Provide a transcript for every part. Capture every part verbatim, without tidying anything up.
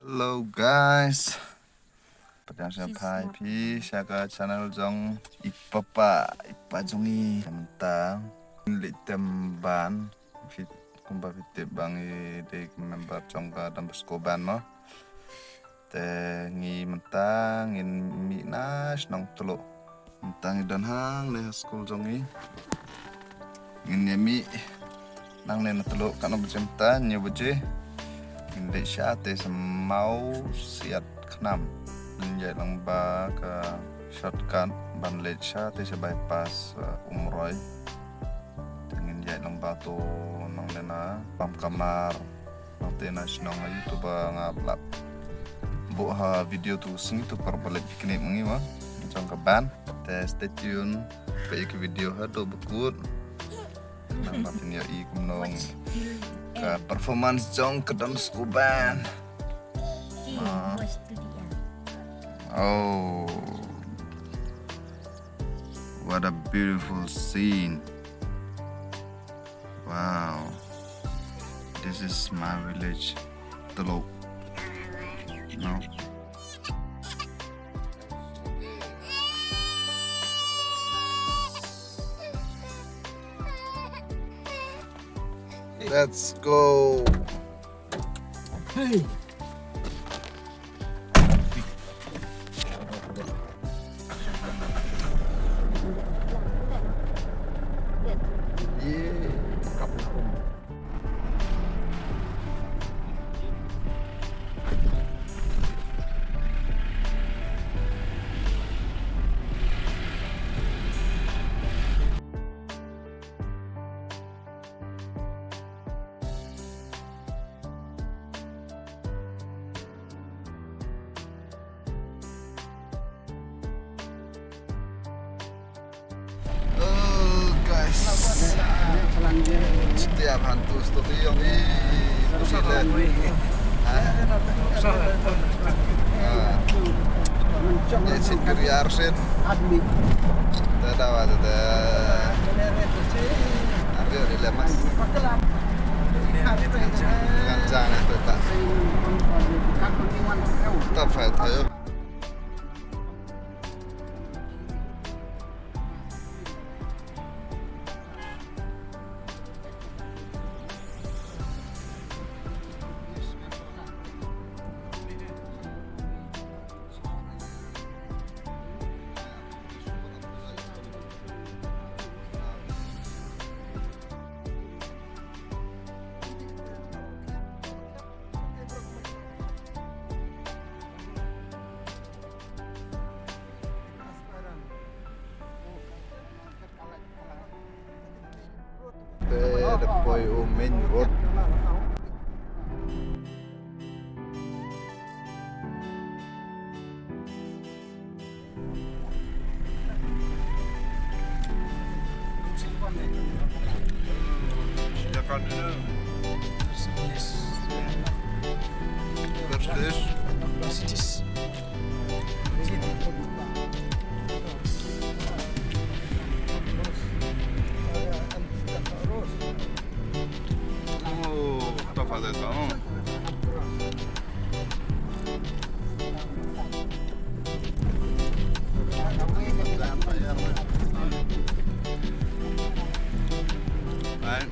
Hello guys. Pdiang sngewbha ïa phi sha ka channel jong i papa, i pa jong ngi. Mynta ngin leit tem band. Phi, kumba phi tip ba ngi dei ka member jong ka Don Bosco band mo. Te ngi mynta ngin mih na shnong Tuluk. Mynta ngi don hangne ha skul jong ngi. Ngin ïa mih nangne na Tuluk katno baje mynta, hynñiew baje. Ngin leit sha te sa Mawsiatkhnam. Ngin ïaid lyngba ka shortcut ban leit sha te sa bypass, uh, Umroi. Te ngin ïaid lyngba to nangne na Pamkamar. Nangta na shnong ha ïuh to ba nga la buh ha video to sngi to, par ba leit picnic ma ngi ma jong ka band. Te stay tuned, peit ïa ka video haduh ba kut. Nang ba phin ïohi kumno ka performance jong ka Don Bosco band. Ah. Oh, what a beautiful scene. Wow. This is my village, Tuluk. No? Let's go. Hey. Oh, guys. Stia bantu stop ïong i. Kusi le. Ha? Ah. Ni sin kiri arsin. Ada ada. Ada di lemas. Kan jana tu tak. Tak fai tayo. Te da poi u main road. Oh, tough as that, oh. Right.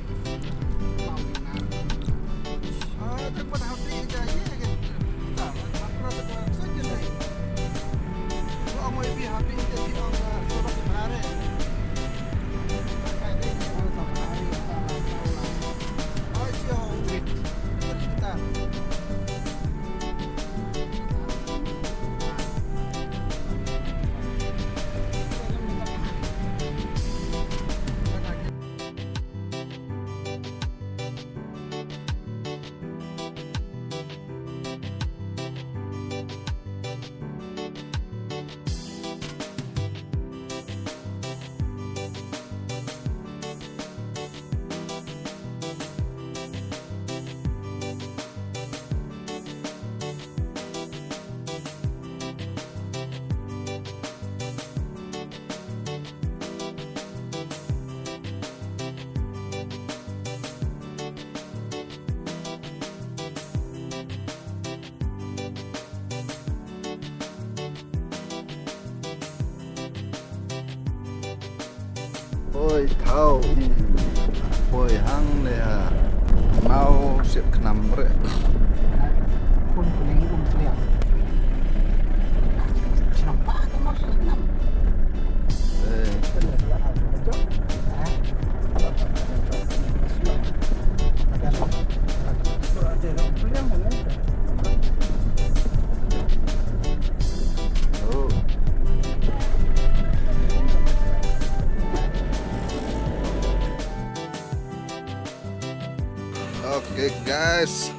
Oi, thaw, i, poi hangne ha. Nau siap khnam re. Pun kuning um kliang. Nampak tu mas khnam. Eh. Oh. Okay guys,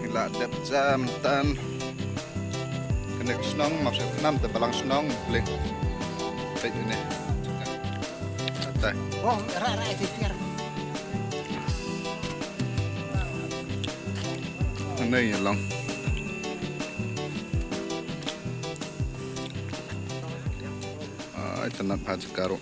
ngi la dep jam tan. Kane ka shnong, map sha khnam te balang shnong, bling. Peit ne. Tai. Oh, ra ra ti tiar. Ane ya long. Ai, tanat ha jaka ruh.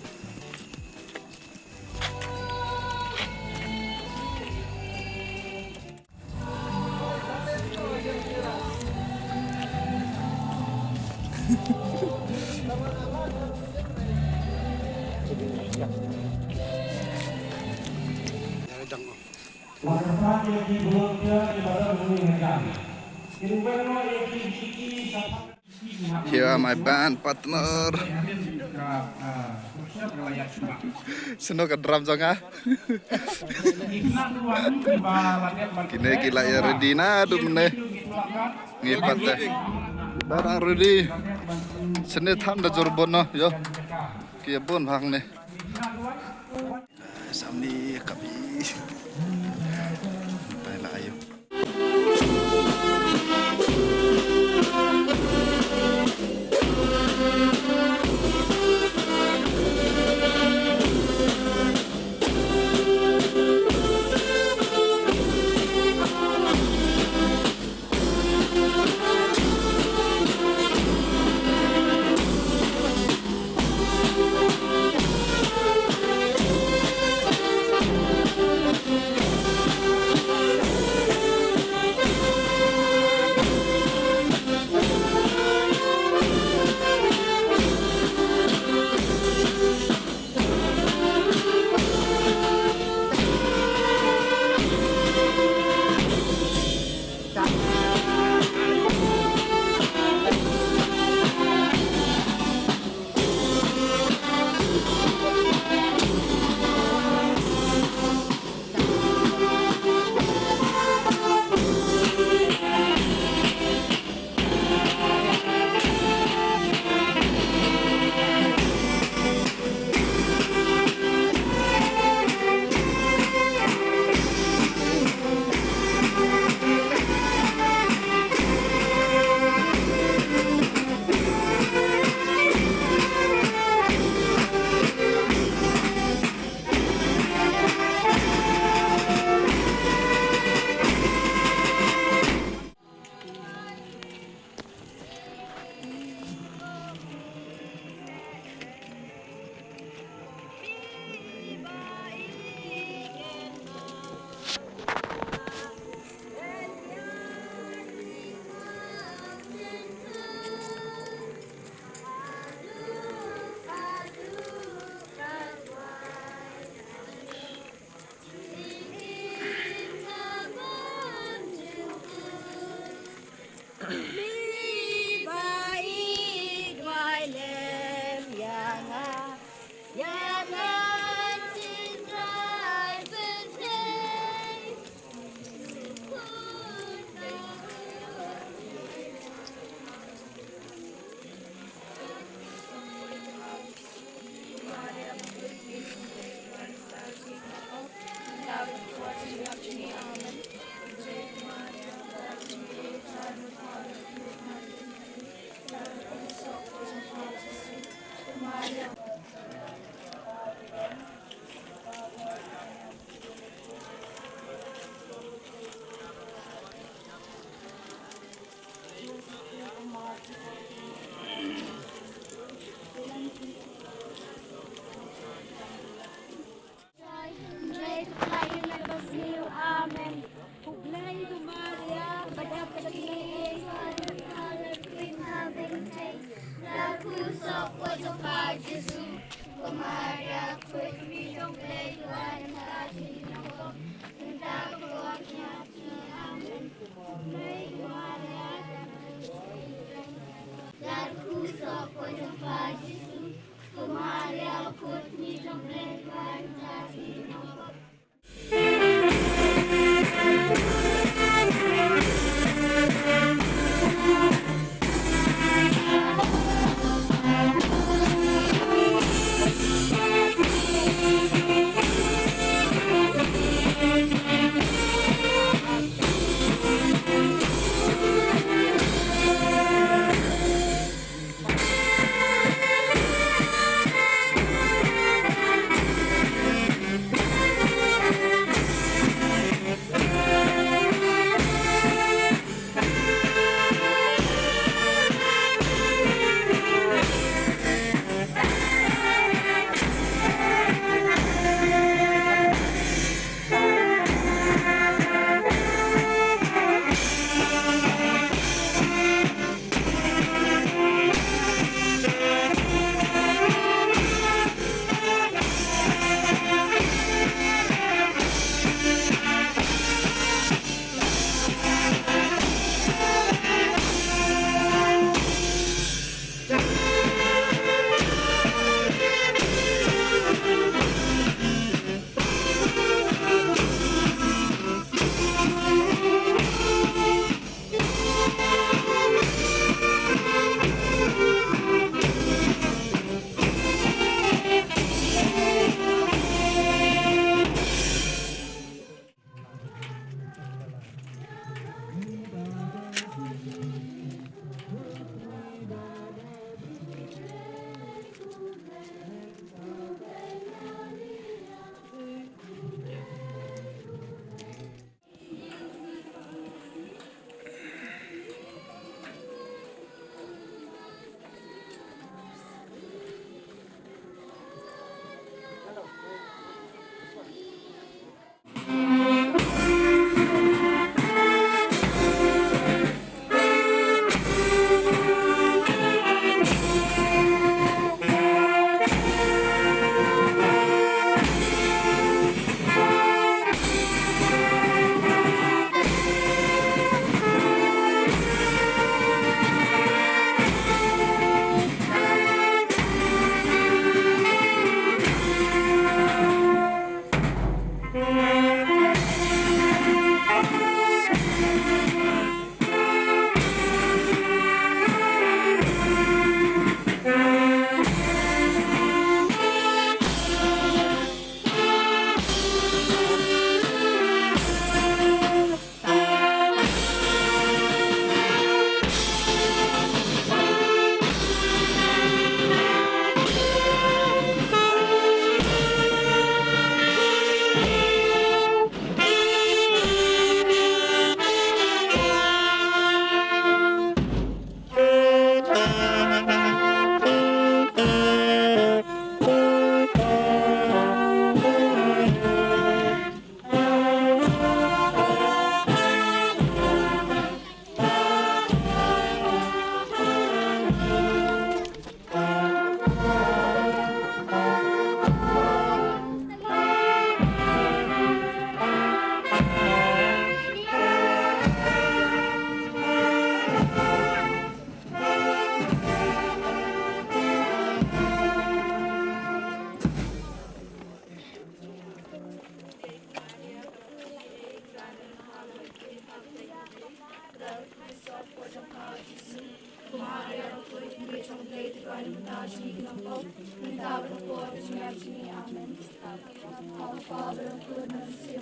Here are my band partner. Sino ka drum jong nga. Kine ki la ïa ready naduh mynne. Ngi pat te. Barang ready. Sene tham da jur bun noh, yo. Ki ïa bun hangne. Samni kapi. Tai la ayo. Amen. Ku blei tu Maria, badap ka dei. Ka khuslai wat jong pha Jisu. Ko Maria, khuid Our Father, who art in heaven,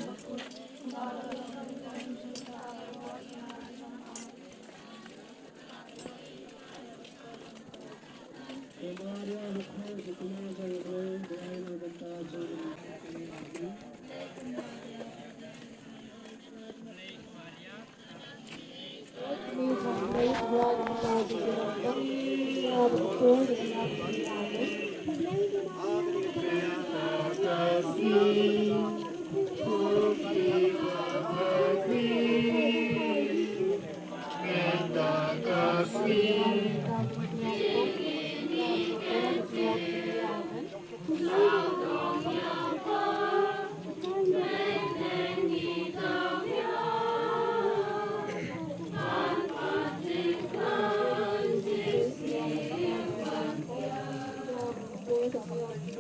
hallowed be thy name.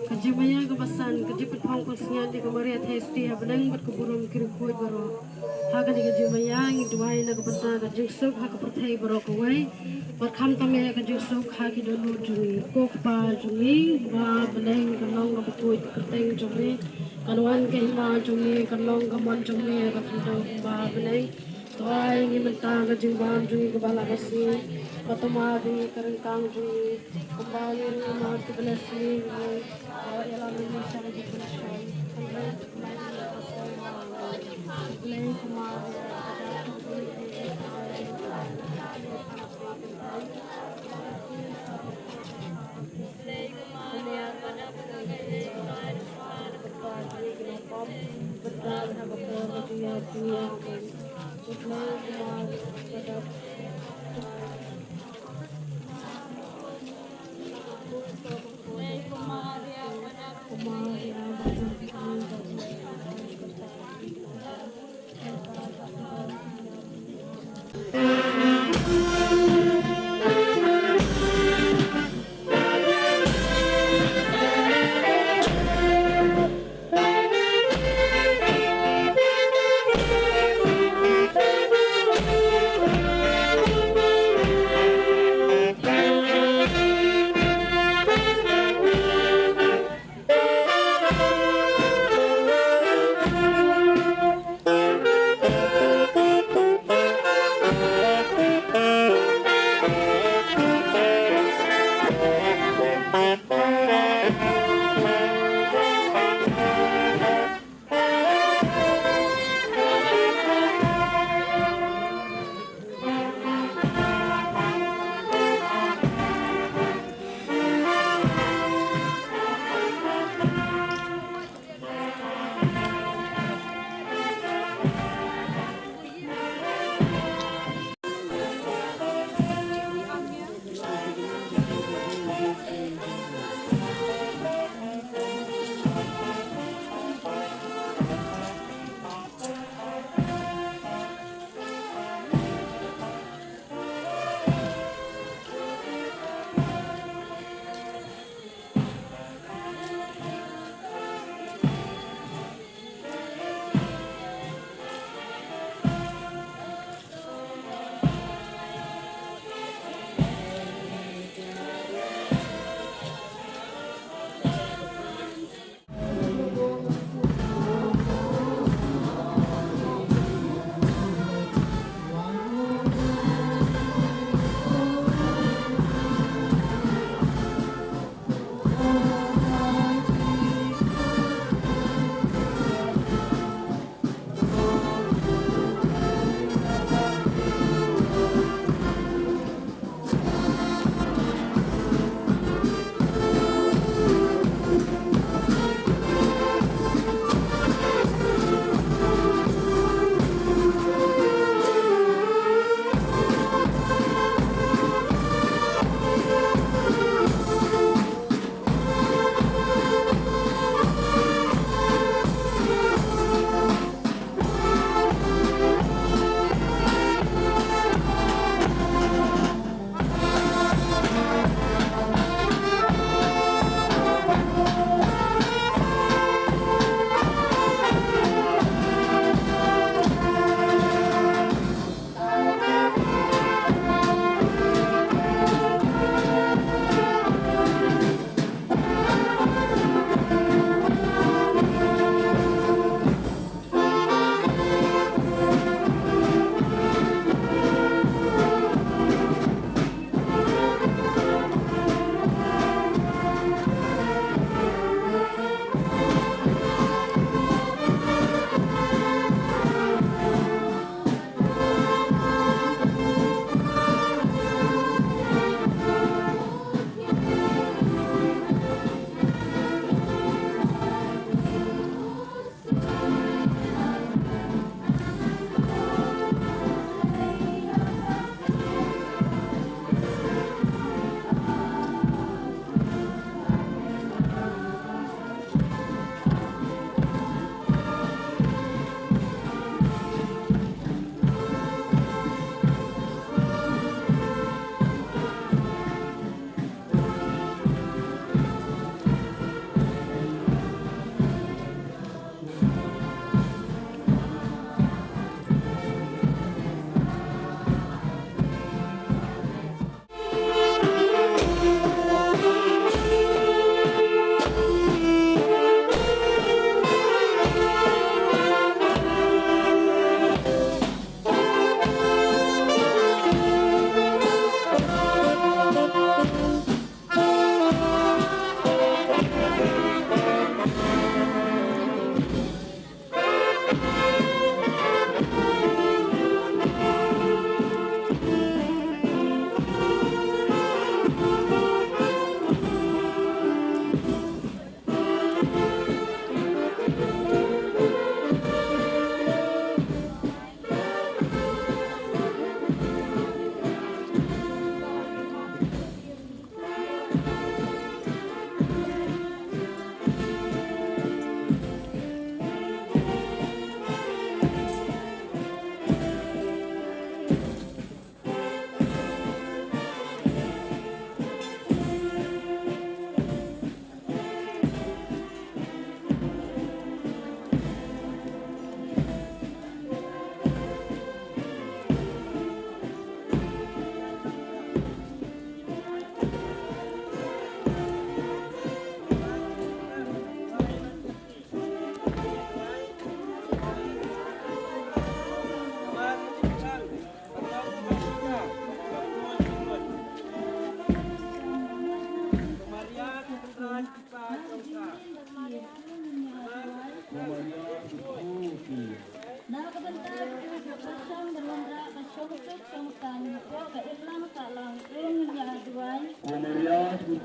Ka jingmaïa kaba san, ka jingpynphong pynsngiat ïa ka Maria Theisotti ha bneng bad ka burom ki riewkhuid baroh. Ha kane ka jingmaïa ngi duwai na ka bynta ka jingsuk ha ka pyrthei baroh kawei. Bad khamtam ïa ka jingsuk ha ki dohnud jong ngi. Ko Kpa jong ngi ba ha bneng, kan long kaba khuid ka kyrteng jong me, kan wan ka hima jong me, kan long ka mon jong me ha ka khyndew kumba ha bneng. To ai ngi mynta ka jingbam jong ngi kaba la ka sngi. Bad to mad ïa ngi ka ryngkang jong ngi kumba ngi ruh ngi mad kiba la sngi. Ïalam ïa ngi sha ka jingpynshoi. Hynrei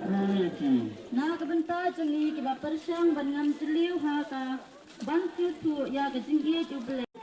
Na ka bynta jong ngi kiba pyrshang ban ngam jylliew ha ka ban sngewthuh ïa ka jingïeit U Blei.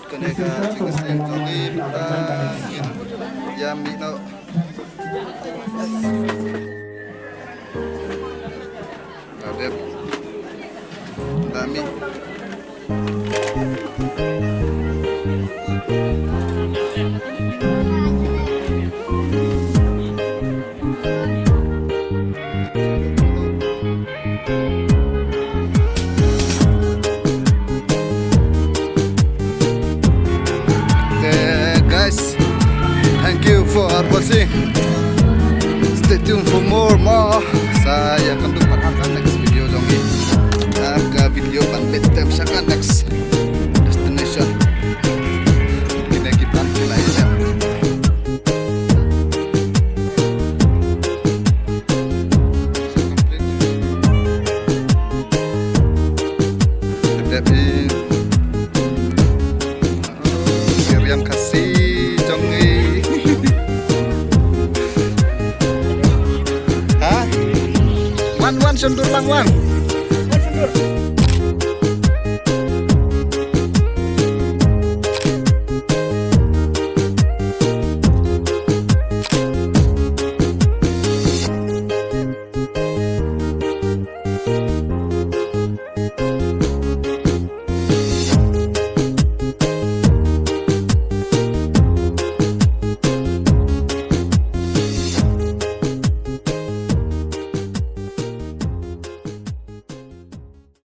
Kane ka jingïaseng jong ngi mynta ngin ïa mih noh. Ka dep da mih. Okay, guys, thank you for watching. Stay tuned for more, more. Sa ïa kynduh pat ha ka next video jong ngi. Ha ka video ban bit tem sha ka next destination. Kine ki plan ki la ïa. Step in.